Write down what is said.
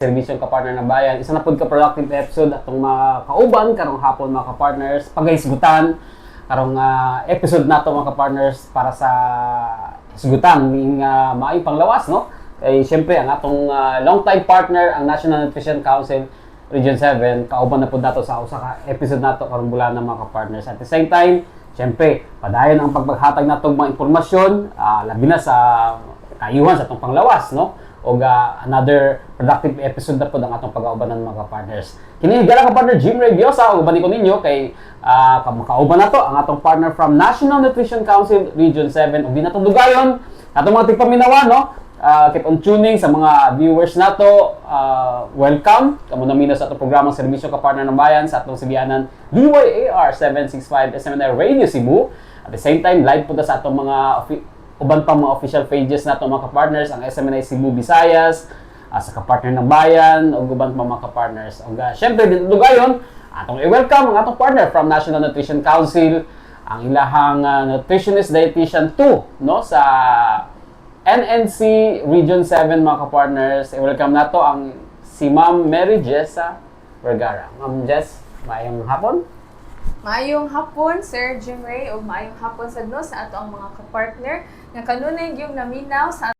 Serbisyong Kapartner ng Bayan. Isa na pud ka productive episode atong mga kauban karong hapon, mga kapartners, pagahisgutan karong episode nato, mga kapartners, para sa hisgutan ning maayong panglawas, no? Kay syempre ang atong long time partner, ang National Nutrition Council Region 7, kauban na pud nato sa usa ka episode nato karong bulan ng mga kapartners. At the same time, syempre, padayon ang pagpaghatag natong mga impormasyon, labi na sa kaayuhan sa atong panglawas, no? Og another productive episode na pod ang atong pag-aubanan, mga partners. Kini higala ka partner Jim Rebiosa ug uban ko ninyo kay makauban nato ang atong partner from National Nutrition Council Region 7 ug di nato dugayon atong mga tigpaminawa, no? Keep on tuning sa mga viewers nato. Welcome. Kamo naminaw sa atong programang Serbisyo Ka Partner ng Bayan sa atong sibianan DYAR 765 SMNI Radio Cebu. At the same time, live po ta sa atong mga uban pang mga official pages nato, mga kapartners, ang SMNI Cebu Visayas, sa Kapartner ng Bayan, ug uban pang mga kapartners. Ug syempre dito dugayon, atong i-welcome ang atong partner from National Nutrition Council, ang ilahang nutritionist dietitian 2, no, sa NNC Region 7, mga kapartners. I-welcome nato ang si Ma'am Mary Jessa Vergara. Ma'am Jess, maayong hapon. Maayong hapon, Sir Jim Ray, ug maayong hapon sad, no, sa ato ang mga kapartner nga kanunay gyud naminaw sa